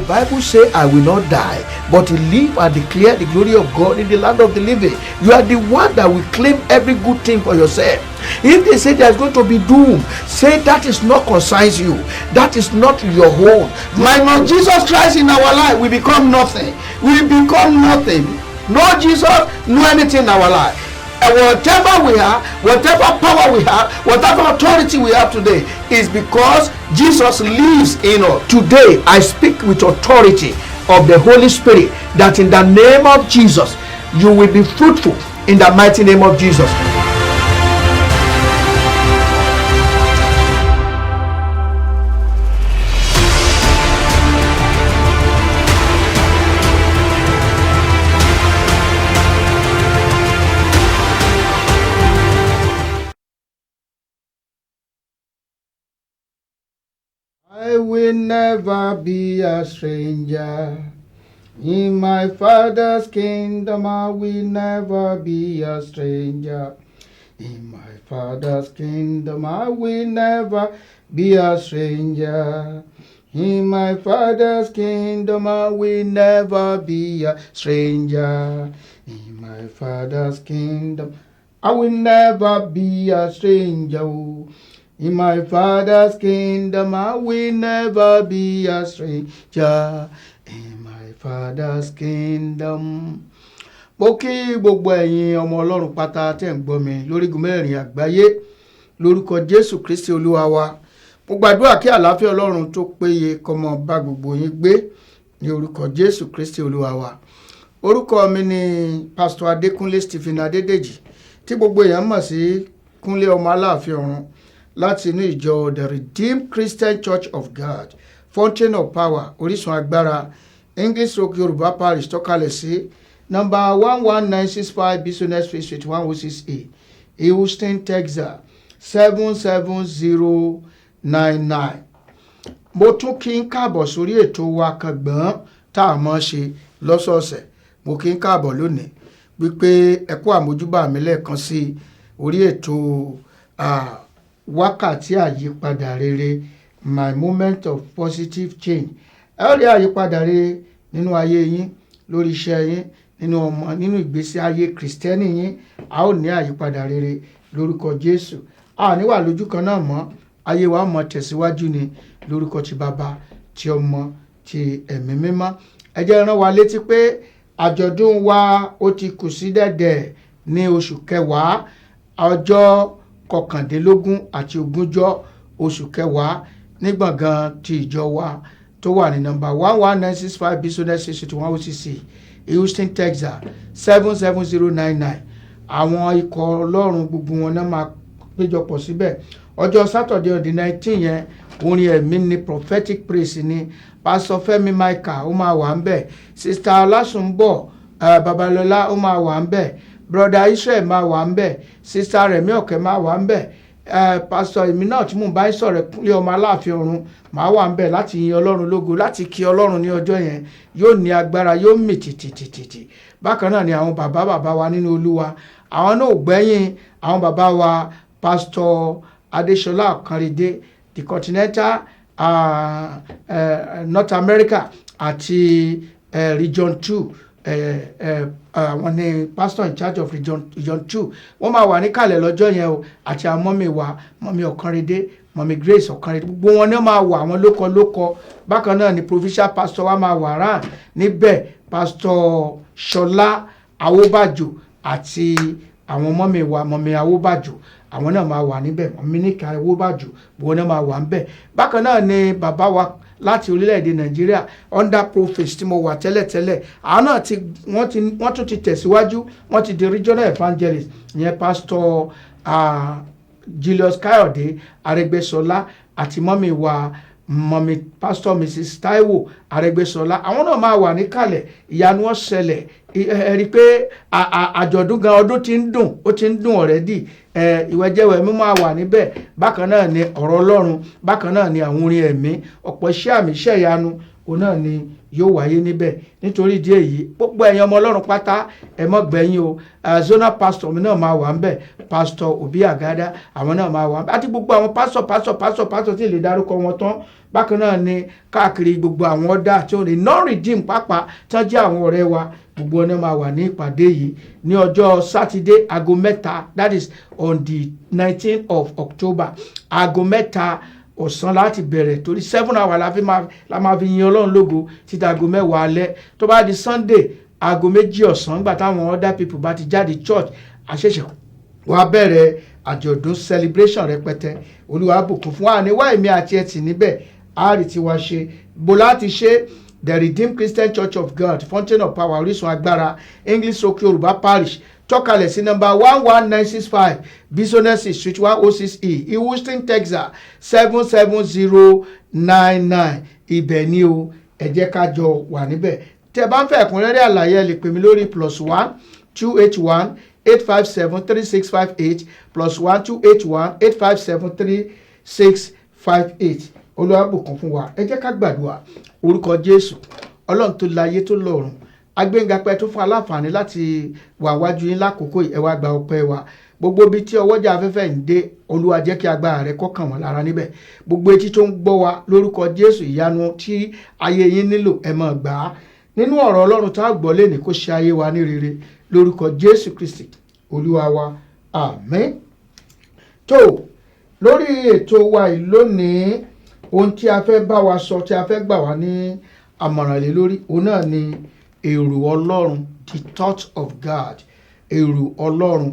Bible says, "I will not die, but live and declare the glory of God in the land of the living." You are the one that will claim every good thing for yourself. If they say there's going to be doom, say that is not concerns you. That is not your own. Minus Jesus Christ in our life, we become nothing. We become nothing. No Jesus, no anything in our life. And whatever we have, whatever power we have, whatever authority we have today is because Jesus lives in us. Today, I speak with authority of the Holy Spirit that in the name of Jesus, you will be fruitful in the mighty name of Jesus. I will never be a stranger. In my Father's kingdom, I will never be a stranger. In my Father's kingdom, I will never be a stranger. In my Father's kingdom, I will never be a stranger. In my Father's kingdom, I will never be a stranger. Oh. In my Father's kingdom, I will never be a stranger. In my Father's kingdom. Mo kí gbogbo ẹ̀yin ọmọ Ọlọ́run pátá tẹ̀ ń gbọ́ mi lórígun mẹ́rin àgbáyé lórúkọ Jésù Kristi Olúwa wa. Mo gbàdúrà kí àlàáfíà Ọlọ́run tó péye kó máa bá gbogbo yín gbé ní orúkọ Jésù Kristi Olúwa wa. Orúkọ mi ni Pásítọ̀ Adékúnlé Stephen Adédèjì, tí gbogbo èèyàn mọ̀ sí Kúnlé ọmọ Aláàfin Ọ̀run, láti inú ìjọ The Redeemed Christian Church of God, Fountain of Power, Orísun Agbára, English Rock Yorùbá Parish, tọ́kalẹ̀ sí nọ́mbà 11965 Business Street, 106A, Houston, Texas 77099. Mo tún kí n káàbọ̀ sórí ètò wa kan gbọ̀n tá a mọ̀ ṣe lọ́sọ̀ọ̀sẹ̀. Mo kí n káàbọ̀ lónìí wípé ẹ kú àmójúbà mi lẹ́ẹ̀kan sí orí ètò Wákàtí Àyípadà Rere, My Moment of Positive Change. Ẹ ó rí àyípadà rere nínú ayé yín, lórí iṣẹ́ yín, nínú ọmọ, nínú ìgbésí ayé Kìrìsìtẹ́nì yín. A ó ní àyípadà rere lórúkọ Jésù. A ní wà lójú kan náà mọ́, ayé wa mọ̀ tẹ̀síwájú ni lórúkọ ti Bàbá, ti Ọmọ, ti Ẹ̀mí Mímọ́. Ẹ jẹ́ rán wa létí pé àjọ̀dún wa ó ti kù sí dẹ̀dẹ̀ ní oṣù kẹwàá, ọjọ́ 19 àti 20 oṣù kẹwàá, ní gbọ̀ngàn ti ìjọ wa tó wà ní nọ́mbà 11965 Business Street, 106, Houston, Texas 77099. Àwọn ikọ̀ Ọlọ́run gbogbo wọn náà máa péjọpọ̀ síbẹ̀. Ọjọ́ Saturday on the 19 yẹn, orin ẹ̀mí ni, prophetic praise ni. Pastor Fẹ́mi Michael ó máa wà ń bẹ̀, Sister Ọlásùnbọ̀ Babalọ́lá ó máa wà ń bẹ̀, Brother Israel máa wà ń bẹ̀, Sister Rẹ̀mí Ọ̀kẹ́ máa wà ń bẹ̀, Pastor èmi náà tí mò ń bá ń sọ̀rọ̀, Kúnlé ọmọ Aláàfin Ọ̀run, máa wà ń bẹ̀ láti yin Ọlọ́run lógo, láti kí Ọlọ́run ní ọjọ́ yẹn. Yóò ní agbára, yóò mì tìtìtìtì. Bákan náà ni àwọn bàbá bàbá wa nínú Olúwa, àwọn náà ò gbẹ́yìn. Àwọn bàbá wa, Pastor Adéṣọlá Ọ̀kànrẹ́dẹ́, the continental North America àti Region 2, àwọn ni pastor in charge of Region 2. Wọ́n máa wà níkàlẹ̀ lọ́jọ́ yẹn o, àti àwọn mummy wa, Mummy Ọ̀kànrẹ́dẹ́, Mummy Grace Ọ̀kànrẹ́dẹ́, gbogbo wọn ni wọ́n máa wà, àwọn lókọ lókọ. Bákan náà ni provincial pastor wa máa wà rán níbẹ̀, Pastor Ṣọlá Awóbàjò, àti àwọn mummy wa, Mummy Awóbàjò, àwọn náà máa wà níbẹ̀, Mummy Níkà Awóbàjò, gbogbo náà máa wà níbẹ̀. Bákan náà ni bàbá wa láti orílẹ̀-èdè Nàìjíríà, under prophet tí mo wà tẹ́lẹ̀tẹ́lẹ̀, àwọn náà ti wọ́n ti wọ́n tún ti tẹ̀síwájú, wọ́n ti di regional evangelist, ìyẹn Pastor Julius Káyọ̀dé Arẹ́gbẹ́ṣọlá, àti mummy wa, Mummy Pastor Mrs Taiwo Arẹ́gbẹ́ṣọlá, àwọn náà máa wà níkàlẹ̀. Ìyanu ó ṣẹlẹ̀. Ẹ rí i pé àjọ̀dún gan, ọdún tí ń dùn, ó ti ń dùn already. Ìwẹ̀jẹ̀wẹ̀ mímọ́ máa wà níbẹ̀. Bákan náà ni ọ̀rọ̀ Ọlọ́run, bákan náà ni àwọn orin ẹ̀mí, ọ̀pọ̀ iṣẹ́ àmì, iṣẹ́ ìyanu, òun náà ni Yóò wáyé níbẹ̀. Nítorí ìdí èyí, gbogbo ẹ̀yin ọmọ Ọlọ́run pátá, ẹ mọ́ gbẹ̀yìn o. Zonal pastor mi náà máa wà ńbẹ̀, Pastor Obi Àgádá, àwọn náà máa wà ńbẹ̀, àti gbogbo àwọn pastor, pastor, pastor, pastor tí ì lè dárúkọ wọn tán. Bákan náà ni káàkiri gbogbo àwọn ọ̀dà tí ó ní non-redeem pápá tí wọ́n jẹ́ àwọn ọ̀rẹ́ wa, gbogbo ọ̀nà máa wà ní ìpàdé yìí ní ọjọ́ Sátidé, aago 3, that is on the 19th of October. Aago 3 ọ̀sán láti bẹ̀rẹ̀, torí 7 hour la máa fi yin Ọlọ́run lógo títí aago 10 alẹ́. Tó bá di Sunday, aago 2 ọ̀sán, nígbà táwọn other people bá ti jáde church, àṣẹ̀ṣẹ̀ wàá bẹ̀rẹ̀ àjọ̀dún celebration rẹpẹtẹ. Olúwa bùkún fún wa. Níwá èmi àti ẹtì níbẹ̀ á rí tiwa ṣe. Bó láti ṣe: The Redeemed Christian Church of God, Fountain of Power, Orísun Agbára, English Stroke Yorùbá Parish, tọ́kalẹ̀ sí nọ́mbà 11965 Business Street, 106E, Houston, Texas, 77099. Ibẹ̀ ni o. Ẹ jẹ́ ká jọ wà níbẹ̀. Tẹ́ bá ń fẹ́ ẹ̀kúnrẹ́rẹ́ àlàyé, ẹ lè pè mí lórí +1 281 857 3658, +1 281 857 3658. Olúwa bùkún fún wa. Ẹ jẹ́ ká gbàdúrà. Orúkọ Jésù. Ọlọ́run tó láyé tó lọ́run, agbẹ́ngapẹ́ tó fún aláǹfààní láti wà wájú yín lákòókò yìí, ẹ wá gba ọpẹ́ wa. Gbogbo ibi tí ọwọ́jà afẹ́fẹ́ ń dé, Olúwa, jẹ́ kí agbára rẹ kó kàn wọ́n lára níbẹ̀. Gbogbo etí tó ń gbọ́ wa, lórúkọ Jésù, ìyanu tí ayé yín nílò, ẹ máa gbà á nínú ọ̀rọ̀ Ọlọ́run tá a gbọ́ lé ní, kó ṣe ayé wa ní rere, lórúkọ Jésù Kristi Olúwa wa, àmín. Tó lórí ètò wa yìí lónìí, ohun tí a fẹ́ bá wa sọ, tí a fẹ́ gbà wá ní àmọ̀ràn lé lórí, òun náà ni èrò Ọlọ́run, the thought of God. Èrò Ọlọ́run.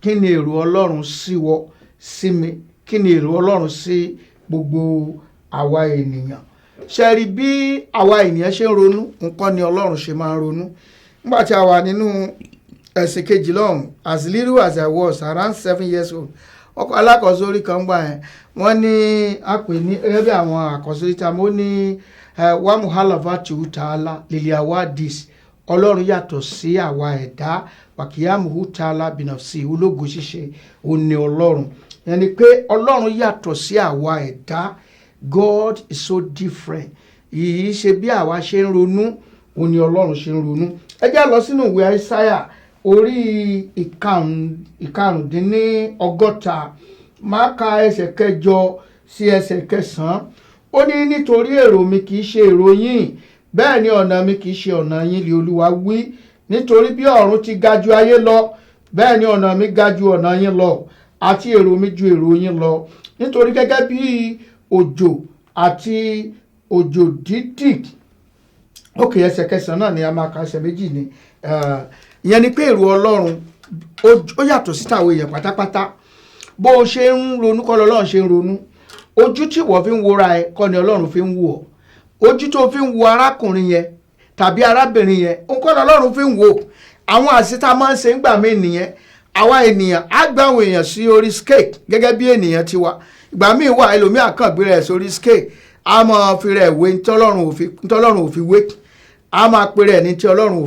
Kí ni èrò Ọlọ́run sí wọ, sí mi? Kí ni èrò Ọlọ́run sí gbogbo àwa ènìyàn? Ṣe rí bí àwa ènìyàn ṣe ń ronú, nǹkan ni Ọlọ́run ṣe máa ń ronú. Nígbà tí a wà nínú ẹ̀sìn kejì lọ́hùn, as little as I was, around 7 years old, ọkọ̀ alákọ̀ọ́sórí kan gbà yẹn, wọ́n ní a pè ní gẹ́gẹ́ bí àwọn àkọ́sórí tá a mọ̀ ní wàmúhálàfà tìhútàlá lìlì àwádìí. Ọlọ́run yàtọ̀ sí àwa ẹ̀dá. Wàkíyàmùhù tààlà bìnàfsì, ológo ṣíṣe òní Ọlọ́run. Yẹn ni pé Ọlọ́run yàtọ̀ sí àwa ẹ̀dá. God is so different. Yìí ṣe bí àwa ṣe ń ronú òní Ọlọ́run ṣe ń ronú. Ẹ jẹ́ lọ sínú ìwé Aísáyà, orí 65, máa ka ẹsẹ̀ 8 sí ẹsẹ̀ 9. Ó ní, "Nítorí èrò mi kì í ṣe èrò yín, bẹ́ẹ̀ ni ọ̀nà mi kì í ṣe ọ̀nà yín," lé Olúwa wí. "Nítorí bí ọ̀run ti ga ju ayé lọ, bẹ́ẹ̀ ni ọ̀nà mi ga ju ọ̀nà yín lọ, àti èrò mi ju èrò yín lọ. Nítorí gẹ́gẹ́ bí òjò àti òjò dídì." Òkè ẹsẹ̀ 9 náà ni a máa ka, ẹsẹ̀ 2 ni. Ìyẹn ni pé èrò Ọlọ́run ó yàtọ̀ sí tàwọn èèyàn pátápátá. Bó o ṣe ń ronú kọ́ lọ́lọ́run ṣe ń ronú. Ojú tí ìwọ fi ń wora ẹ kọ́ ni Ọlọ́run fi ń wò ọ́. Ojú tó fi ń wo arákùnrin yẹn tàbí arábìnrin yẹn, òun kọ́ lọ́lọ́run fi ń wò. Àwọn àṣìta máa ń ṣe ń gbà mí nìyẹn. Àwa ènìyàn á gbá àwọn èèyàn sí orí scale gẹ́gẹ́ bí ènìyàn ti wà. Ìgbà míì wà, ẹlòmíà kàn gbé rẹ̀ sórí scale, á máa fi rẹ̀ wé ntọ́lọ́run ò fi wé, á máa pe rẹ̀ ní tí Ọlọ́run ò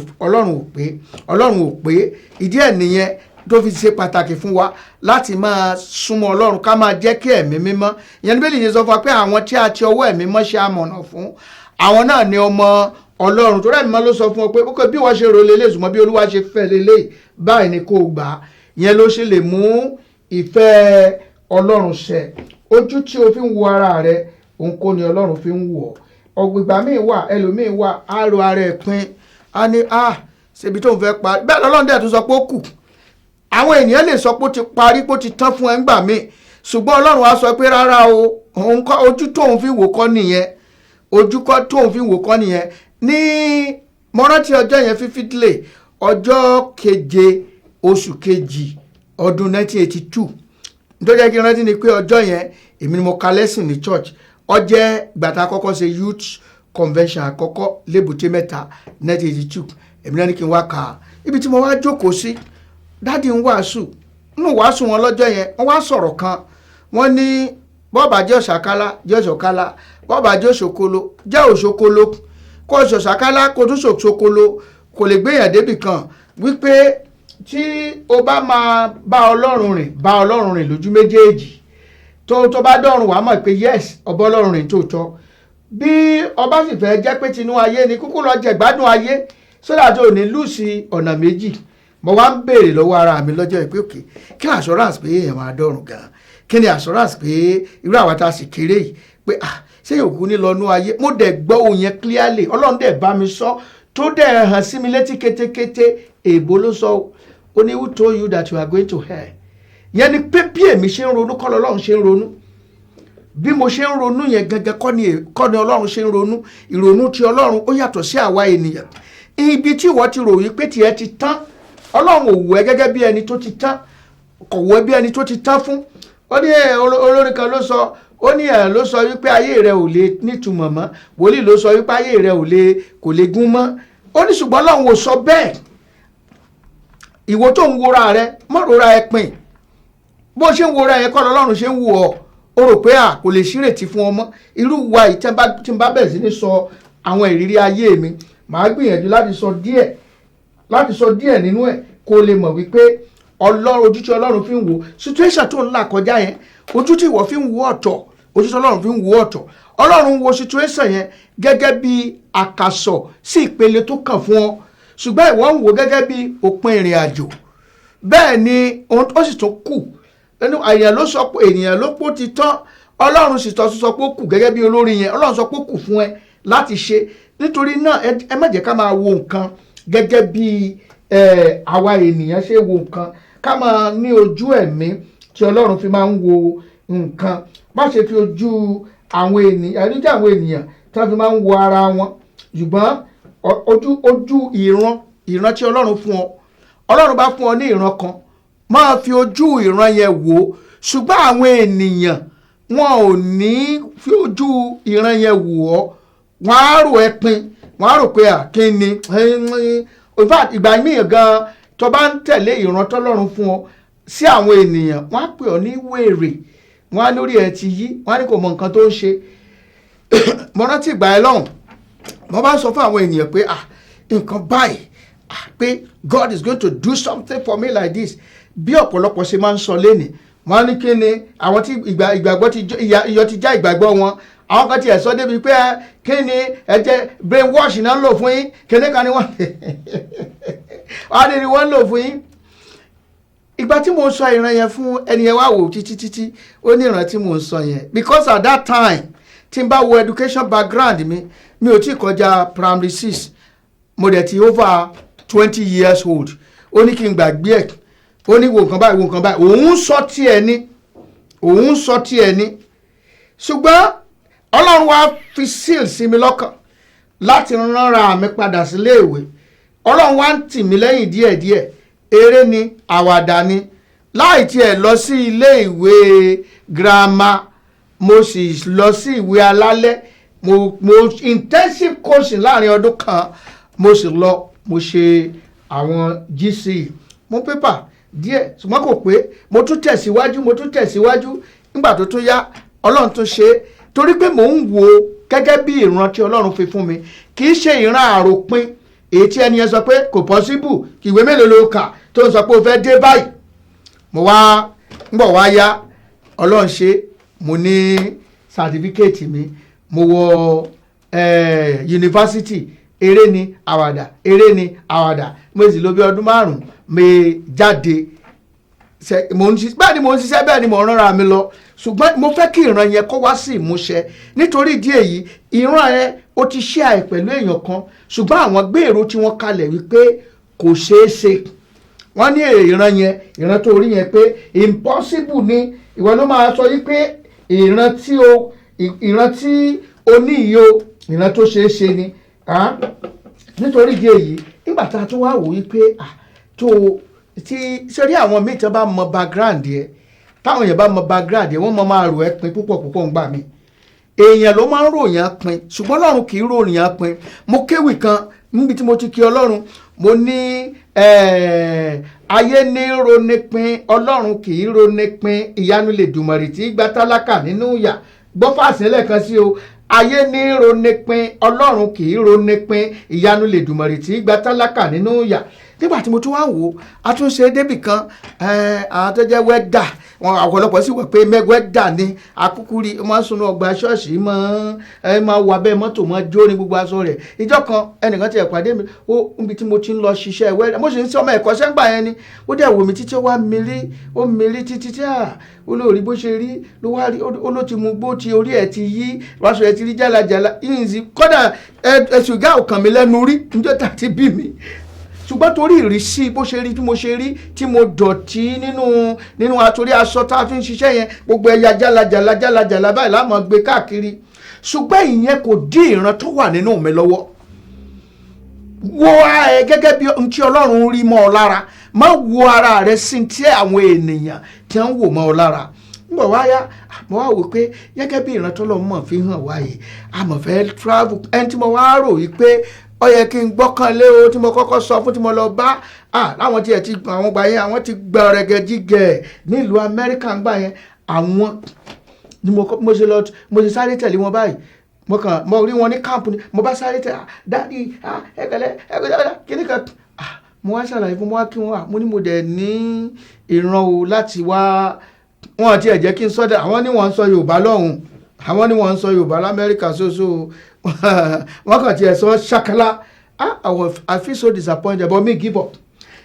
pé. Ọlọ́run ò pé. Ìdí ẹ̀ nìyẹn tó fi ṣe pàtàkì fún wa láti máa súnmọ́ Ọlọ́run, ká máa jẹ́ kí Ẹ̀mí Mímọ́. Ìyẹn ní Bíbélì ṣe sọ fún wa pé àwọn tí a ti ọwọ́ Ẹ̀mí Mọ́ ṣe amọ̀nà fún, àwọn náà ni ọmọ Ọlọ́run. Tó rẹ̀ mímọ́ ló sọ fún ọ pé ó kò bí wọ́n ṣe rò lélẹ̀, ṣùgbọ́n bí Olúwa ṣe fẹ́ lélẹ̀ báyìí ni kò gbà á. Ìyẹn ló ṣe lè mú ìfẹ́ Ọlọ́run ṣẹ. Ojú tí o fi ń wo ara rẹ, òun kọ́ ni Ọlọ́run fi ń wò ọ́. Ọ̀gbìgbà míì wà, ẹlòmíì wà, á ro ara ẹ̀ pin, á ní a ṣebi tó ń fẹ́ parí. Bẹ́ẹ̀ lọ́lọ́run dẹ̀ tún sọ pé ó kù. Àwọn ènìyàn lè sọ pé ó ti parí, pé ó ti tán fún ẹ ńgbà míì, ṣùgbọ́n Ọlọ́run á sọ pé rárá o, òun kọ́, ojú tóun fi wò kọ́ nìyẹn, ojú kọ́ tóun fi wò kọ́ nìyẹn. Ní mo rántí ọjọ́ yẹn vividly, ọjọ́ 7 oṣù 2 ọdún 1982. Tó jẹ́ kí n rántí ni pé ọjọ́ yẹn, èmi ni mo ka lẹ́sìn ní church. Ó jẹ́ gbàtà àkọ́kọ́ ṣe youth convention àkọ́kọ́ lébùté Mẹ́ta, 1982. Èmi náà ní kí n wá kà á. Ibi tí mo wá jókòó sí, daddy ń wàásù. Nínú wàásù wọn lọ́jọ́ yẹn, wọ́n wá sọ̀rọ̀ kan. Wọ́n ní bọ́ọ̀bà jẹ́ òṣàkálá, jẹ́ òṣàkálá; bọ́ọ̀bà jẹ́ òṣòkolo, jẹ́ òṣòkolo. Kó òṣàkálá, kó tún ṣòṣokolo, kò lè gbéyàn débì kan. Wípé tí o bá máa bá Ọlọ́run rìn, bá Ọlọ́run rìn lójú méjèèjì. Tó bá dọ̀run, wàá mọ̀ pé yes, ọba Ọlọ́run rìn tòótọ́. Bí ọba sì fẹ́ jẹ́ pé tinú ayé ni, kúkú lọ jẹ gbádùn ayé sódà tó ní lùsì ọ̀nà méjì. Mo wá ń béèrè lọ́wọ́ ara mi lọ́jọ́ ìpé òkè, kí ni assurance pé èèyàn máa dọ̀rùn gan-an? Kí ni assurance pé irú àwa tá a sì kéré yìí pé, ah, ṣé yòókù ní lọ́nú ayé? Mo dẹ̀ gbọ́ ohun yẹn clearly. Ọlọ́run dẹ̀ bá mi sọ, tó dẹ̀ hàn sí mi létí kétékété. Èèbó ló sọ. Ó ní, "Who told you that you are going to hell?" Yẹn ni pé bí èmi ṣe ń ronú kọ́ lọ́lọ́run ṣe ń ronú. Bí mo ṣe ń ronú yẹn gangan kọ́ ni Ọlọ́run ṣe ń ronú. Ìrònú ti Ọlọ́run, ó yàtọ̀ sí àwa ènìyàn. Ibi tí ìwọ ti rò wípé tiẹ̀ ti tán, Ọlọ́run ò wù ẹ́ gẹ́gẹ́ bí ẹni tó ti tán, kò wù ẹ́ bí ẹni tó ti tán fún. Ó ní ẹ olórin kan ló sọ, ó ní ẹ ló sọ wípé ayé rẹ ò lè nítumọ̀ mọ́. Wòlíì ló sọ wípé ayé rẹ ò lè kò lè gún mọ́. Ó ní ṣùgbọ́n Ọlọ́run ò sọ bẹ́ẹ̀. Ìwọ tó ń wora rẹ, mọ́ rora ẹ pin. Bó ṣe ń wora ẹ kọ́ lọ́lọ́run ṣe ń wò ọ́. Ó rò pé à kò lè ṣírètí fún ọmọ irú wa yìí. Tí n bá bẹ̀rẹ̀ sí ní sọ àwọn ìrírí ayé mi, màá gbìyànjú láti sọ díẹ̀ nínú ẹ̀, kó lè mọ̀ wípé Ọlọ́run, ojú tí Ọlọ́run fi ń wo situation tó ń là kọjá yẹn, ojú tí ìwọ fi ń wo ọ̀tọ̀, ojú tí Ọlọ́run fi ń wo ọ̀tọ̀. Ọlọ́run wo situation yẹn gẹ́gẹ́ bí àkàsọ̀ sí ìpele tó kàn fún ọ, ṣùgbọ́n ìwọ ń wo gẹ́gẹ́ bí òpin ìrìn àjò. Bẹ́ẹ̀ ni ohun tó sì tún kù ẹnu èèyàn ló sọ pé ènìyàn ló pọ̀ ti tán. Ọlọ́run sì tọ́ sọ pé ó kù. Gẹ́gẹ́ bí olórin yẹn, Ọlọ́run sọ pé ó kù fún ẹ láti ṣe. Nítorí náà, ẹ má jẹ́ ká máa wo nǹkan gẹ́gẹ́ bí àwa ènìyàn ṣe wo nǹkan. Ká máa ní ojú ẹ̀mí tí Ọlọ́run fi máa ń wo nǹkan. Má ṣe fi ojú àwọn ènìyàn, ojú àwọn ènìyàn tí wọ́n fi máa ń wo ara wọn, ṣùgbọ́n ojú ìran tí Ọlọ́run fún ọ. Ọlọ́run bá fún ọ ní ìran kan, máa fi ojú ìran yẹn wò ó. Ṣùgbọ́n àwọn ènìyàn, wọn ò ní fi ojú ìran yẹn wò ọ́. Wọ́n á rò ẹ́ pin, wọ́n á rò pé, à, kí ni? In fact, ìgbà míì gan, tó bá ń tẹ̀lé ìran tọ́lọ́run fún ọ sí àwọn ènìyàn, wọ́n á pè ọ́ ní wèrè, wọ́n á lórí ẹ̀ ti yí, wọ́n á ní kò mọ nǹkan tó ń ṣe. Mo rántí ìgbà ẹ lọ́hùn, mo bá ń sọ fún àwọn ènìyàn pé, ah, nǹkan báyìí, ah, pé God is going to do something for me like this. Bí ọ̀pọ̀lọpọ̀ ṣe máa ń sọ lénìí, wọ́n á ní kí ni àwọn tí ìgbàgbọ́ ti iyọ̀ ti já ìgbàgbọ́ wọn. Àwọn kan tiẹ̀ sọ débi pé, kí ni ẹ jẹ́, brain wash náà ń lò fún yín, kíní kan ni wọ́n á ní ni wọ́n ń lò fún yín. Ìgbà tí mo sọ ìran yẹn fún ẹni yẹn, wá wò títí títí, ó ní ìran tí mo ń sọ yẹn, because at that time, tí n bá wo education background mi, mi ò tí kọjá primary six, mo dẹ̀ ti over 20 years old. Ó ní kí n gbàgbé ẹ̀. Ó ní wo nǹkan báyìí, wo nǹkan báyìí. Òun sọ tiẹ̀ ní, òun sọ tiẹ̀ ní. Ṣùgbọ́n Ọlọ́run wá fi seal sí mi lọ́kàn láti ránra mi padà sílé ìwé. Ọlọ́run wá ń tì mí lẹ́yìn díẹ̀díẹ̀. Eré ni, àwàdà ni, láì tiẹ̀ lọ sí ilé ìwé girama, mo sì lọ sí ìwé alálẹ́. Mo intensive coaching láàrin ọdún kan. Mo sì lọ, mo ṣe àwọn GCE, mo pépà díẹ̀, ṣùgbọ́n kò pé. Mo tún tẹ̀síwájú, mo tún tẹ̀síwájú. Nígbà tó tún yá, Ọlọ́run tún ṣe é, torí pé mò ń wo gẹ́gẹ́ bí ìran tí Ọlọ́run fi fún mi, kì í ṣe ìran àròpin èyí tí ẹni yẹn sọ pé kò possible. Ìwé mélòó ló kà tó ń sọ pé o fẹ́ dé báyìí? Mo wá ń bọ̀ wá yá, Ọlọ́run ṣe, mo ní certificate mi, mo wọ yunifásitì. Eré ni, àwàdà, eré ni, àwàdà. Mo sì lò bí ọdún 5, mi jáde. Mo ń ṣiṣẹ́, bẹ́ẹ̀ ni mo ń ṣiṣẹ́, bẹ́ẹ̀ ni mo ń ránra mi lọ. Ṣùgbọ́n mo fẹ́ kí ìran yẹn kó wá sí ìmúṣẹ. Nítorí ìdí èyí, ìran yẹn, ó ti ṣe àì pẹ̀lú èèyàn kan, ṣùgbọ́n àwọn gbé èrò tí wọ́n kalẹ̀ wípé kò ṣeé ṣe. Wọ́n ní ìran yẹn, ìran tó rí yẹn, pé impossible ni. Ìwọ ló máa sọ wípé ìran tí o ní yìí o, ìran tó ṣeé ṣe ni. Ah, nítorí ìdí èyí, nígbà tá a tún wá wò wípé, ah, tó tí ṣe rí àwọn míì tí wọ́n bá mọ background yẹ, táwọn èèyàn bá mọ background yẹ, wọ́n mọ máa rò ẹ́ pin púpọ̀ púpọ̀. Ń gbà mí, èèyàn ló máa ń ròyìn pin, ṣùgbọ́n Ọlọ́run kì í ròyìn pin. Mo kéwì kan níbi tí mo ti kí Ọlọ́run. Mo ní ayé ní ronipin, Ọlọ́run kì í ronipin. Ìyanu lè dùmọ̀rì tí gba tálákà nínú ìyà. Gbọ́ fàṣẹ lẹ́ẹ̀kan sí o: ayé ní ronipin, Ọlọ́run kì í ronipin. Ìyanu lè dùmọ̀rì tí gba tálákà nínú ìyà. Nígbà tí mo tún wá ń wò ó, àtúnṣe débì kan, àwọn tó jẹ́ welder wọn, ọ̀pọ̀lọpọ̀ sì wọ̀ pé welder ni akúkú rí, wọ́n sunu ọgbà ṣọ́ọ̀ṣì, máa wọ abẹ́ mọ́tò, máa jó ní gbogbo aṣọ rẹ̀. Ìjọ kan, ẹnìkan ti ẹ̀ pàdé mi ó níbi tí mo ti ń lọ ṣiṣẹ́ welder, mo sì ń sọ ọmọ ẹ̀kọ́ sẹ́ńgbà yẹn ni. Ó dẹ̀ wò mí títí, ó wá mírí, ó mírí títí tí à olórí bó ṣe rí ló wá rí, ó ló ti mú gbó tí orí ẹ̀ ti yí, wàásù ẹ̀ ti rí jálajàla yìí. Kódà ẹ̀sùn gá ọ̀kàn mi lẹ́nu rí níjọ́ tá ti bí mi, ṣùgbọ́n torí ìrísí bó ṣe rí, tí mo ṣe rí, tí mo dọ̀tí nínú àtòrí aṣọ tá a fi ń ṣiṣẹ́ yẹn, gbogbo ẹ̀yà jálajàla jálajàla báyìí láàmú gbé káàkiri. Ṣùgbọ́n ìyẹn kò dí ìran tó wà nínú mi lọ́wọ́. Wo ara ẹ gẹ́gẹ́ bí ohun tí Ọlọ́run rí mọ́ ọ lára. Má wo ara rẹ sí tí àwọn ènìyàn tí wọ́n ń wò mọ́ ọ lára. Ngbọ̀ wá yá, mo wá wò pé gẹ́gẹ́ bí ìran tọ́lọ́run mọ̀ fi hàn wáyé, a mọ̀ fẹ́ travel. Ẹni tí mo wá rò wí pé ó yẹ kí n gbọ́kànlé o, tí mo kọ́kọ́ sọ fún, tí mo lọ bá, láwọn tí ẹ ti àwọn gbà yẹn, àwọn ti gba ọ̀rẹ́gẹ́ jígẹ̀ nílùú Amẹ́ríkà ń gbà yẹn, àwọn ni mo ṣe lọ, mo ṣe sáré tẹ̀lé wọn báyìí. Mo kàn mo rí wọn ní camp ni mo bá sáré tẹ̀. "Daddy, ẹgbẹ̀lẹ́ ẹgbẹ̀lẹ́ kíní kan." Mo wá ṣàlàyé fún, mo wá kí wọn, mo ní mo dẹ̀ ní ìran o láti wá. Wọn ti ẹ̀ jẹ́ kí n sọ́dọ̀ àwọn ní wọ́n ń sọ Yorùbá lọ́hùn, àwọn ní wọ́n ń sọ Yorùbá l'Amẹ́ríkà ṣoṣo. Wọ́n kàn tiẹ̀ sọ ṣàkàlà. I feel so disappointed, but me give up.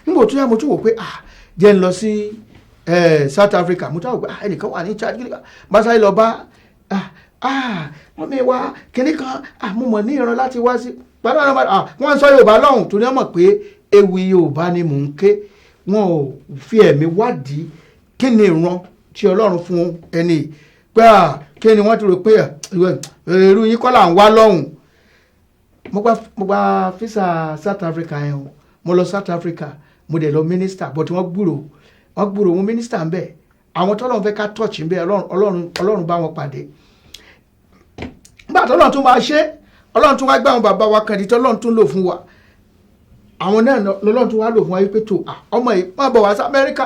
Nígbà tó yá, mo tún wò pé jẹ́ n lọ sí South Africa. Mo tún wò pé ẹnìkan wà ní Chad, kíníkan bá sáré lọ bá, wọ́n mi wá kíní kan, mo mọ̀ ní ìran láti wá sí pẹ̀lú àwọn, wọ́n ń sọ Yorùbá lọ́hùn, torí wọ́n mọ̀ pé ewì Yorùbá ni mò ń ké. Wọn ò fi ẹ̀mí wádìí kí ni ìran tí Ọlọ́run fún ẹni pé kí ni wọ́n ti rò pé èrú yín kọ́ là ń wá lọ́hùn. Mo gba visa South Africa yẹn o. Mo lọ South Africa, mo dẹ̀ lọ minister, but wọ́n gbúrò wọn minister ń bẹ̀. Àwọn tọ́lọ́run fẹ́ ká touch ń bẹ̀, Ọlọ́run bá wọn pàdé. Nígbà tọ́lọ́run tún máa ṣe, Ọlọ́run tún wá gbé àwọn bàbá wa kan di tọ́lọ́run tún lò fún wa. Àwọn náà lọ́lọ́run tún wá lò fún wa wípé tó ọmọ yìí má bọ̀ wá sí Amẹ́ríkà.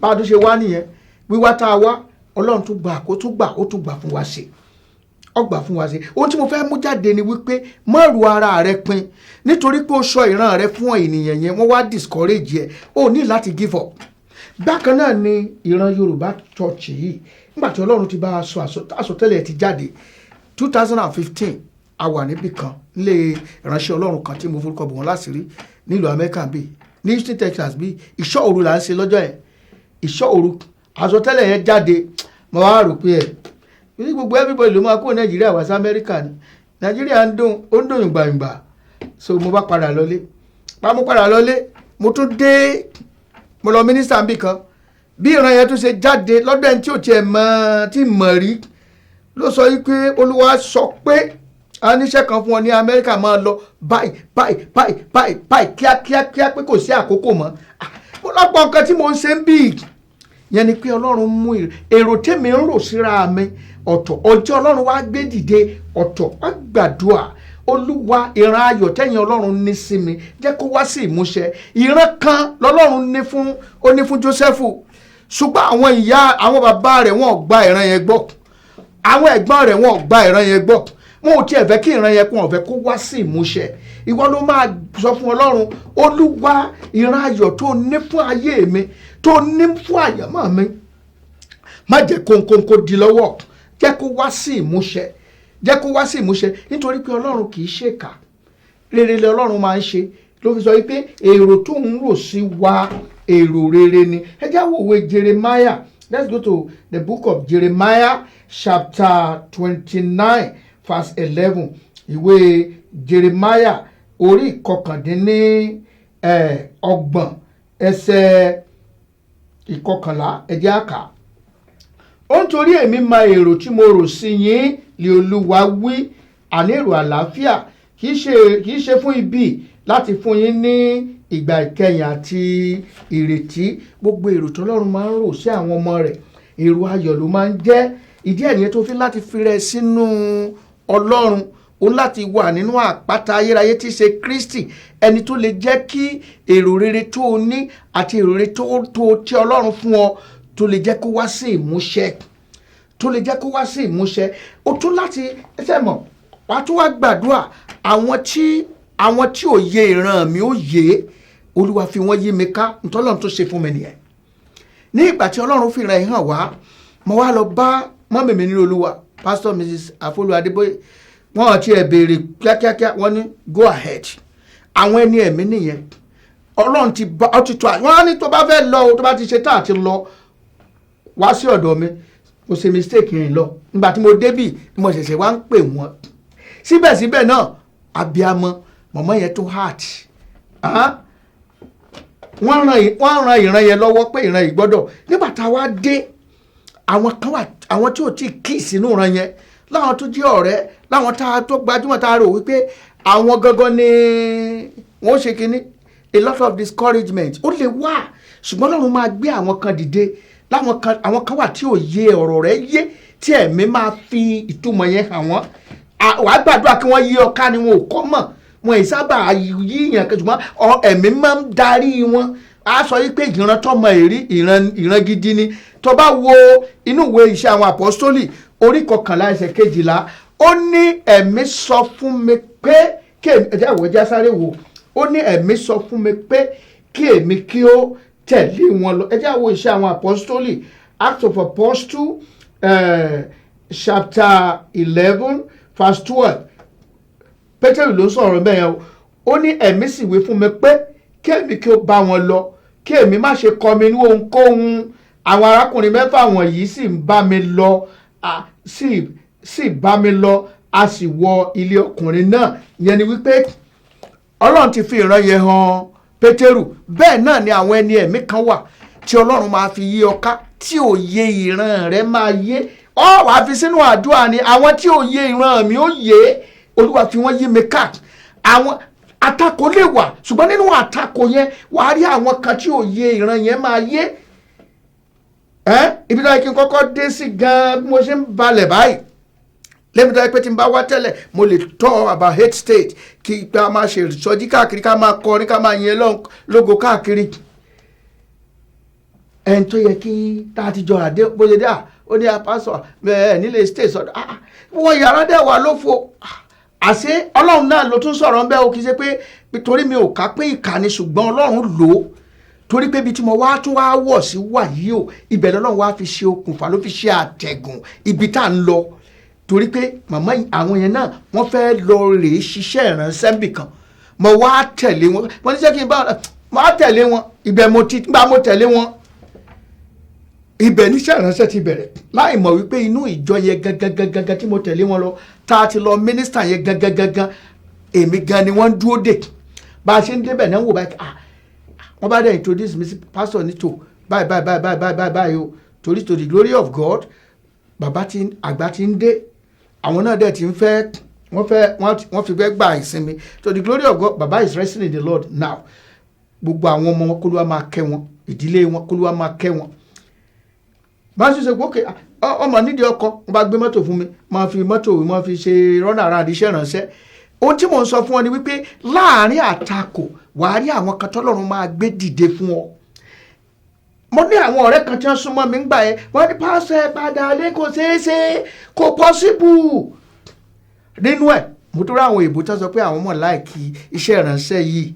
Bá a tún ṣe wá nìyẹn. Wíwá tá a wá, Ọlọ́run tún gbà kó tún gbà, ó tún gbà fún wa ṣe, ó gbà fún wa ṣe. Ohun tí mo fẹ́ mú jáde ni wípé má ru ara rẹ pin nítorí pé ó sọ ìran rẹ fún ènìyàn yẹn, wọ́n wá discourage ẹ. Ó ní láti give up. Bákan náà ni ìran Yorùbá Church yìí. Nígbà tí Ọlọ́run ti bá a sọ, àsọtẹ́lẹ̀ ti jáde 2015, a wà níbì kan nílé ìránṣẹ́ Ọlọ́run kan tí mo forúkọ bò wọ́n láṣìírí nílùú Amẹ́ríkà bíi ní Houston, Texas. Bíi ìṣọ́ òru là ń ṣe lọ́jọ́ yẹn, ìṣọ́ òru, àsọtẹ́lẹ̀ yẹn jáde. Mo wá rò pé ẹ̀ ní gbogbo everybody ló máa kó Nàìjíríà wá sí Amẹ́ríkà ni. Nàìjíríà ń dùn, ó ń dùn yùngbàyùngbà. So mo bá padà lọlé, pa mo padà lọlé, mo tún dé, mo lọ minister níbì kan. Bí ìran yẹn tún ṣe jáde lọ́dọ̀ ẹni tí ò tiẹ̀ mọ̀ tí mọ̀ rí, ló sọ yìí pé Olúwa sọ pé a níṣẹ́ kan fún ọ ní Amẹ́ríkà, máa lọ báyìí báyìí báyìí báyìí báyìí, kíákíá kíá, pé kò sí àkókò mọ́. Mo lọ́pọ̀ nǹkan tí mo ń ṣe ń bì yẹn ni pé Ọlọ́run mú èrò tèmi ń rò síra mi ọ̀tọ̀, ọjọ́ Ọlọ́run wá gbé dìde ọ̀tọ̀. Wá gbàdúrà: Olúwa, ìran ayọ̀ tẹ̀yìn Ọlọ́run ní sí mi, jẹ́ kó wá sí ìmúṣẹ. Ìran kan lọ́lọ́run ní fún, ó ní fún Jósẹ́fù, ṣùgbọ́n àwọn ìyá, àwọn bàbá rẹ̀, wọ́n ò gba ìran yẹn gbọ́. Àwọn ẹ̀gbọ́n rẹ̀, wọ́n ò gba ìran yẹn gbọ́. Wọn ò tiẹ̀ fẹ́ kí ìran yẹn kó, wọn fẹ́ kó wá sí ìmúṣẹ. Ìwọ ló máa sọ fún Ọlọ́run: Olúwa, ìran ayọ̀ tó ní fún ayé mi, tó ní fún àyànmọ́ mi, má jẹ́ kónkónkó di lọ́wọ́, jẹ́ kó wá sí ìmúṣẹ, jẹ́ kó wá sí ìmúṣẹ. Nítorí pé Ọlọ́run kì í ṣèkà, rere lẹ Ọlọ́run máa ń ṣe. Ló fi sọ wípé èrò tó ń rò sí wa, èrò rere ni. Ẹ já wo ìwé Jeremiah. Let's go to the book of Jeremiah, chapter 29, verse 11. Ìwé Jeremiah, orí ìkọkàndínní 30, ẹsẹ̀ 11, ẹ jẹ́ á kà. Ó ń torí èmi mọ èrò tí mo rò sí yín lé Olúwa wí, àní èrò àlàáfíà, kì í ṣe fún ibi, láti fún yín ní ìgbà ìkẹyìn àti ìrètí. Gbogbo èrò tọ́lọ́run máa ń rò sí àwọn ọmọ rẹ̀, èrò ayọ̀ ló máa ń jẹ́. Ìdí ẹ̀ nìyẹn tó fi láti fi rẹ̀ sínú Ọlọ́run, ó láti wà nínú àpáta ayérayé tí í ṣe Kristi, ẹni tó lè jẹ́ kí èrò rere tó o ní àti èrò rere tó tí Ọlọ́run fún ọ, tó lè jẹ́ kó wá sí ìmúṣẹ, tó lè jẹ́ kó wá sí ìmúṣẹ. O tún láti ẹsẹ̀ mọ̀, wàá tún wá gbàdúrà: àwọn tí ò yé ìran mi ó yé. Olúwa fi wọ́n yí mi ká. Ntọ́lọ́run tó ṣe fún mi nìyẹn. Ní ìgbà tí Ọlọ́run fi ràn hàn wá, mo wá lọ bá mọ́mì mi nínú Olúwa, Pastor Mrs. Afolu Adébóyè. Wọ́n ti ẹ̀ béèrè kíákíákíá, wọ́n ní go ahead. Àwọn ẹni ẹ̀mí nìyẹn. Ọlọ́run ti bá ọ ti tó àyè. Wọ́n á ní tó bá fẹ́ lọ o, tó bá ti ṣe tá àti lọ wá sí ọ̀dọ̀ mi. Mo ṣe mistake yẹn lọ. Nígbà tí mo débì, mo ṣẹ̀ṣẹ̀ wá ń pè wọ́n. Síbẹ̀síbẹ̀ náà, abiamọ mọ̀mọ́ yẹn tó heart, wọ́n ran ìran yẹn lọ́wọ́ pé ìran yìí gbọ́dọ̀. Nígbà tá a wá dé, àwọn kan wà, àwọn tí ò tí kí sínú ìran yẹn, láwọn tó jẹ́ ọ̀rẹ́, láwọn tá a tó gbajúmọ̀, tá a rò wípé àwọn gangan ni wọ́n ṣe kínní. A lot of discouragement ó lè wà, ṣùgbọ́n Ọlọ́run máa gbé àwọn kan dìde. Láwọn kan, àwọn kan wà tí ò yé ọ̀rọ̀ rẹ̀ yé, tí ẹ̀mí máa fi ìtumọ̀ yẹn hàn wọ́n. Wàá gbàdúrà kí wọ́n yí ọ ká ni. Wọn ò kọ́ mọ̀, wọn ì sábà yíyàn, ṣùgbọ́n ẹ̀mí máa ń darí wọn. A sọ yí pé ìran tọmọ èrí, ìran gidi ni. Tó bá wo inú ìwé Iṣẹ́ Àwọn Àpọ́sítólì, orí 11, ẹsẹ̀ 12, ó ní ẹ̀mí sọ fún mi pé kí èmi, ẹ̀jẹ̀ àwọ̀ ẹ̀jẹ̀ sáré wò, ó ní ẹ̀mí sọ fún mi pé kí èmi kí ó tẹ̀lé wọn lọ. Ẹ̀jẹ̀ àwọ̀ Iṣẹ́ Àwọn Àpọ́sítólì, Acts of Apostle, chapter 11 verse 12. Pétérù ló ń sọ̀rọ̀ bẹ́ẹ̀ yẹn o. Ó ní ẹ̀mí sì wí fún mi pé kí èmi kí ó bá wọn lọ, kí èmi má ṣe kọmi ní ohunkóhun. Àwọn arákùnrin mẹ́fà wọ̀nyí sì ń bá mi lọ, sì bá mi lọ, a sì wọ ilé ọkùnrin náà. Ìyẹn ni wípé Ọlọ́run ti fi ìran yẹn hàn Pétérù. Bẹ́ẹ̀ náà ni àwọn ẹni ẹ̀mí kan wà tí Ọlọ́run máa fi yí ọ ká, tí òye ìran rẹ máa yé ọ. Wàá fi sínú àdúrà ni, àwọn tí òye ìran mi ó yé, Olúwa fi wọ́n yí mi ká. Àwọn àtakò lè wà, ṣùgbọ́n nínú àtakò yẹn, wàá rí àwọn kan tí òye ìran yẹn máa yé ẹ. Ibi tó yẹ kí n kọ́kọ́ dé sí gan-an, bí mo ṣe ń balẹ̀ báyìí lẹ́mi, tó yẹ pé tí n bá wá tẹ́lẹ̀, mo lè tọ́ about eight state, kí a máa ṣe ìsọjí káàkiri, ká máa kọrin, ká máa yin Ọlọ́run lógo káàkiri. Ẹni tó yẹ kí tá a ti jọ àdé bóyá dé à, ó ní apásọ ẹ nílé state sọdọ wọ́n yàrá dẹ̀ wà lófo. Àṣé Ọlọ́run náà ló tún sọ̀rọ̀ ń bẹ́ o. Kì í ṣe pé torí mi ò ká pé ìkànnì, ṣùgbọ́n Ọlọ́run lò ó, torí pé ibi tí mo wá tún wá wọ̀ sí wà yìí o, ibẹ̀ lọ́lọ́run wá fi ṣe okùnfà, ló fi ṣe àtẹ̀gùn ibi tá à ń lọ, torí pé màmá àwọn yẹn náà, wọ́n fẹ́ lọ rèé ṣiṣẹ́ ìránṣẹ́ nbìkan. Mo wá tẹ̀lé wọn. Wọ́n ní sẹ́ kí n bá mo wá tẹ̀lé wọn. Ibẹ̀ mo ti gbà, mo tẹ̀lé wọn, ibẹ̀ níṣẹ́ ìránṣẹ́ ti bẹ̀rẹ̀, láì mọ̀ wípé inú ìjọ yẹn gangan gangan tí mo tẹ̀lé wọn lọ, tá a ti lọ mínísítà yẹn gangan gangan, èmi gan ni wọ́n ń dúró dè. Bá a ṣe ń débẹ̀ náà, ń wò báyìí, ah, wọ́n bá dẹ̀ introduce mi sí pastor ní tò báyìí báyìí báyìí báyìí báyìí báyìí o. Torí to the glory of God, bàbá tí àgbà ti ń dé, àwọn náà dẹ̀ ti ń fẹ́, wọ́n fẹ́, wọ́n fi fẹ́ gba ìsinmi. To the glory of God, bàbá is resting in the Lord now. Gbogbo àwọn ọmọ wọn, k'Olúwa máa kẹ́ wọn. Ìdílé wọn, k'Olúwa máa kẹ́ wọn. Bá a ṣe ṣe pé okay, ọmọ nídìí ọkọ, wọn bá gbé mọ́tò fún mi, máa fi mọ́tò máa fi ṣe rọ́nà ara àdìsẹ́ ìrànṣẹ́. Ohun tí mò ń sọ fún ọ ni wípé láàárín àtakò, wàá rí àwọn kan tọ́lọ́run máa gbé dìde fún ọ. Mo ní àwọn ọ̀rẹ́ kan tí wọ́n súnmọ́ mi ń gbà yẹn, wọ́n ní, "Pásítọ̀, ẹ padà lé, kò ṣeé ṣe, kò possible." Nínú ẹ̀, mo tó rí àwọn èèbó tí wọ́n sọ pé àwọn mọ̀ like iṣẹ́ ìránṣẹ́ yìí,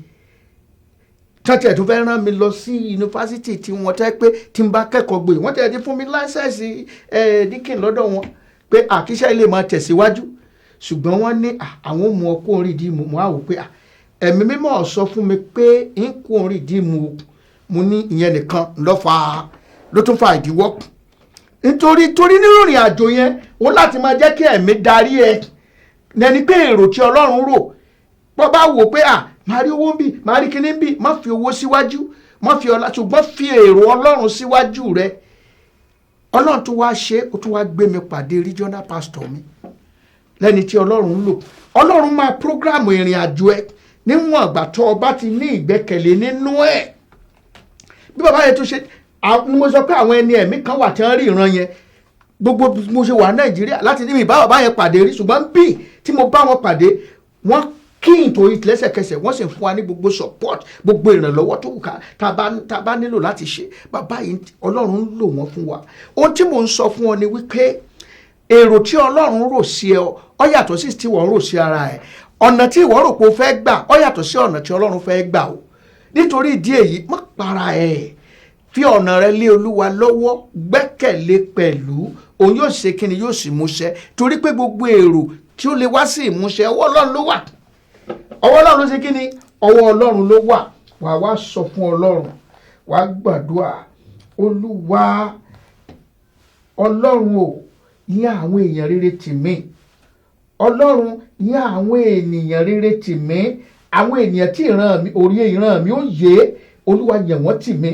tọ́tí ẹ̀ tó fẹ́ rán mi lọ sí yunifásitì tí wọ́n tẹ́ pé tí n bá kẹ́kọ̀ọ́ gboyè. Wọ́n tẹ̀ ti fún mi license deacon lọ́dọ̀ wọn pé àkíṣẹ́ ilé máa tẹ̀síwájú, ṣùgbọ́n wọ́n ní àwọn ò mú ọ kó orin dì mú. Mo á wò pé Ẹ̀mí Mímọ́ sọ fún mi pé ń kó orin dì mú. Mo ní ìyẹn nìkan ló fà á, ló tún fa ìdíwọ́, nítorí torí nínú ìrìn àjò yẹn, ó láti máa jẹ́ kí ẹ̀mí darí ẹ lẹni pé èrò tí Ọlọ́run rò bọ́. Bá wò pé máa rí owó ń bì, máa rí kíní ń bì, má fi owó síwájú, má fi ọlá, ṣùgbọ́n fi èrò Ọlọ́run síwájú rẹ. Ọlọ́run tó wá ṣe, ó tún wá gbé mi pàdé regional pastor mi lẹ́ni tí Ọlọ́run ń lò. Ọlọ́run máa program ìrìn àjò ẹ níwọ̀n ìgbà tó o bá ti ní ìgbẹ́kẹ̀lé nínú ẹ̀. Bí bàbá yẹn tó ṣe ni mo sọ pé àwọn ẹni ẹ̀mí kan wà tí wọ́n rí ìran yẹn. Gbogbo mo ṣe wà Nàìjíríà láti ní mi bá bàbá yẹn pàdé rí, ṣùgbọ́n bí tí mo bá wọn pàdé, wọ́n kí n torí lẹ́sẹ̀kẹsẹ̀, wọ́n sì fún wa ní gbogbo support, gbogbo ìrànlọ́wọ́ tó wù ká tá a bá nílò láti ṣe. Bàbá yìí, Ọlọ́run ń lò wọ́n fún wa. Ohun tí mò ń sọ fún ọ ni wípé èrò tí Ọlọ́run rò sí ẹ ọ yàtọ̀ sí tí wọ́n rò sí ara ẹ. Ọ̀nà tí ìwọ rò pé o fẹ́ gbà ọ yàtọ̀ sí ọ̀nà tí Ọlọ́run fẹ́ gbà o. Nítorí ìdí èyí, má para ẹ̀, fi ọ̀nà rẹ lé Olúwa lọ́wọ́, gbẹ́kẹ̀lé pẹ̀lú, òun yóò ṣe kíni, yóò sì múṣẹ. Torí pé gbogbo èrò tí ó lè wá sí ìmúṣẹ, ọwọ́ Ọlọ́run ló wà. Ọwọ́ Ọlọ́run ló ṣe kíni, ọwọ́ Ọlọ́run ló wà. Wàá wá sọ fún Ọlọ́run, wàá gbàdúrà, Olúwa Ọlọ́run o, yàn àwọn èèyàn rere tì mí. Ọlọ́run, yàn àwọn ènìyàn rere tì mí, àwọn ènìyàn tí ìran mi, òye ìran mi ó yé. Olúwa, yàn wọ́n tì mí.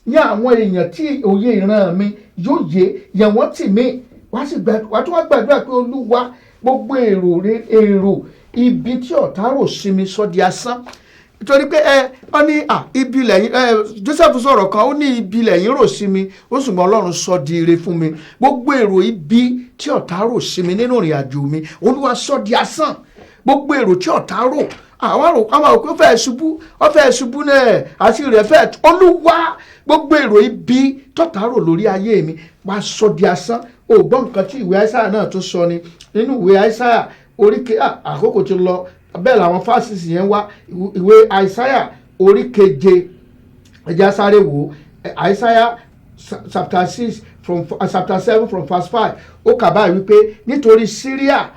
Yàn àwọn èèyàn tí òye ìran mi yóò yé, yàn wọ́n tì mí. Wàá sì gbàdúrà, wàá tún wá gbàdúrà pé Olúwa, gbogbo èrò ibi tí ọ̀tá rò sí mi, sọ di asán. Nítorí pé ẹ wọ́n ní à ibi lẹ́yìn ẹ Joseph sọ̀rọ̀ kan, ó ní ibi lẹ́yìn rò sí mi, ó sì mọ Ọlọ́run sọ di ire fún mi. Gbogbo èrò ibi tí ọ̀tá rò sí mi nínú ìrìn àjò mi, Olúwa, sọ di asán. Gbogbo èrò tí ọ̀tá rò, àwọn àrò àwọn òkú fẹ́ ṣubú, ó fẹ́ ṣubú náà àti rẹ̀ fẹ́. Olúwa, gbogbo èrò ibi tọ́tá rò lórí ayé mi, wá sọ di asán. O gbọ́ nǹkan tí ìwé Aísáyà náà tún sọ ni nínú ìwé Aísáyà oríke. Àkókò ti lọ, bẹ́ẹ̀ làwọn fásitì yẹn wá. Ìwé Aísáyà orí keje, ẹ jẹ́ á sáré wò ó. Aísáyà chapter 6 from chapter 7 from verse 5, ó kà báyìí wípé, nítorí Syria,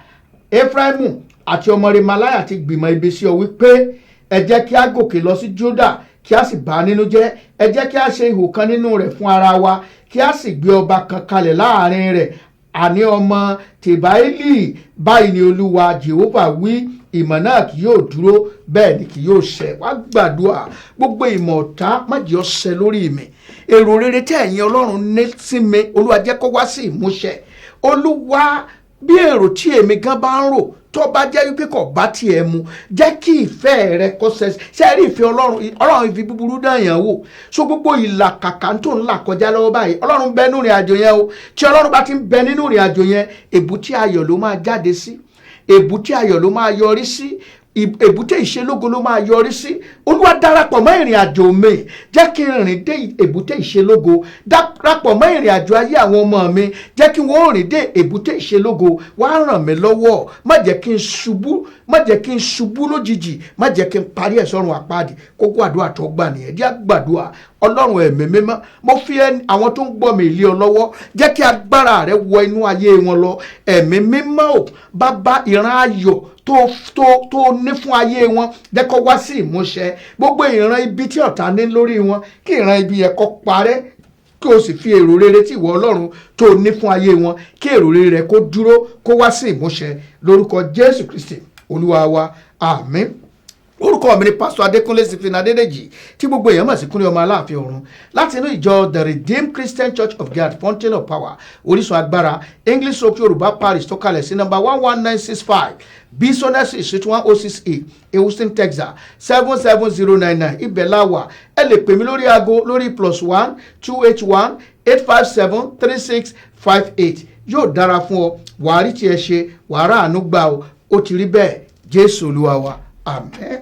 Efraimu àti ọmọ Remaliah ti gbìmọ̀ ibi sí ọ wípé, ẹ jẹ́ kí a gòkè lọ sí Juda, kí a sì bà á nínú jẹ́. Ẹ jẹ́ kí a ṣe ihò kan nínú rẹ̀ fún ara wa, kí a sì gbé ọba kan kalẹ̀ láàrin rẹ̀, àní ọmọ Tìbáìlì. Báyìí ni Olúwa Jehova wí, ìmọ̀ náà kì yóò dúró, bẹ́ẹ̀ ni kì yóò ṣẹ. Wá gbàdúrà, gbogbo ìmọ̀ ọ̀tá, má jẹ́ ó ṣẹ lórí mi. Èrò rere tí ẹ̀yin Ọlọ́run ní sí mi, Olúwa, jẹ́ kó wá sí ìmúṣẹ. Olúwa, bí èrò tí èmi gan bá ń rò tó bá jẹ́ wípé kò bá tiẹ̀ mu, jẹ́ kí ìfẹ́ rẹ kó ṣẹ. Ṣe rí ìfẹ́ Ọlọ́run? Ọlọ́run fi búburú dán yàn wò. So gbogbo ìlàkàkà tó ń là kọjá lọ́wọ́ báyìí, Ọlọ́run bẹ nínú ìrìn àjò yẹn o. Tí Ọlọ́run bá ti ń bẹ nínú ìrìn àjò yẹn, èbúté ayọ̀ ló máa jáde sí, èbúté ayọ̀ ló máa yọrí sí, èbúté ìṣelógo ló máa yọrí sí. Olúwa, darapọ̀ mọ́ ìrìn àjò mi, jẹ́ kí n rìn dé èbúté ìṣelógo. Darapọ̀ mọ́ ìrìn àjò ayé àwọn ọmọ mi, jẹ́ kí wọ́n rìn dé èbúté ìṣelógo. Wá ràn mí lọ́wọ́, má jẹ́ kí n ṣubú, má jẹ́ kí n ṣubú lójijì, má jẹ́ kí n parí ẹ̀ sọ́run àpáàdì. Kókó àdúrà tó gbà nìyẹn. Díẹ̀ gbàdúrà. Ọlọ́run ẹ̀mí mímọ́, mo fi àwọn tó ń gbọ́ mi lé ọ lọ́wọ́. Jẹ́ kí agbára rẹ wọ inú ayé wọn lọ. Ẹ̀mí mímọ́ ò bàbá, ìran ayọ̀ tó ní fún ayé wọn, jẹ́ kó wá sí ìmúṣẹ. Gbogbo ìran ibi tí ọ̀tá ní lórí wọn, kí ìran ibi yẹn kó parẹ́, kí o sì fi èrò rere tí ìwọ Ọlọ́run tó ní fún ayé wọn, kí èrò rere rẹ kó dúró, kó wá sí ìmúṣẹ, lórúkọ Jésù Kristi Olúwa wa, àmín. Orúkọ mi ni Pásítọ̀ Adékúnlé Stephen Adédèjì, tí gbogbo èèyàn mọ̀ sí Kúnlé ọmọ Aláàfin Ọ̀run, láti inú ìjọ The Redeemed Christian Church of God, Fountain of Power, Orísun Agbára, English Stroke Yorùbá Parish, tó kalẹ̀ sí number 11965 Bissonnet Street, 106A, Houston, Texas 77099. Ibẹ̀ la wà. Ẹ lè pè mí lórí aago lórí +1 281 857 3658. Yóò dára fún ọ, wàá rí tiẹ̀ ṣe, wàá rà àánú gbà ó. Ó ti rí bẹ́ẹ̀. Jésù Olúwa wa, àmín.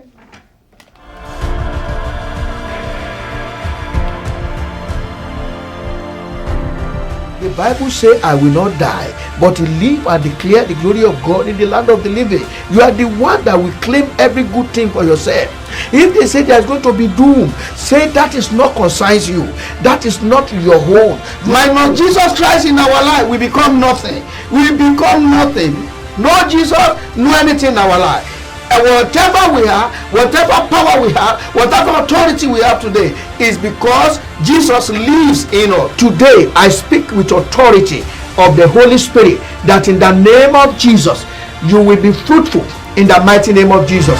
The Bible say, I will not die, but live and declare the glory of God in the land of the living. You are the one that will claim every good thing for yourself. If they say there's going to be doom, say that is not concerns you. That is not your own. Minus Jesus Christ in our life, we become nothing. We become nothing. No Jesus, no anything in our life. And whatever we have, whatever power we have, whatever authority we have today is because Jesus lives in us. Today, I speak with authority of the Holy Spirit that in the name of Jesus, you will be fruitful in the mighty name of Jesus.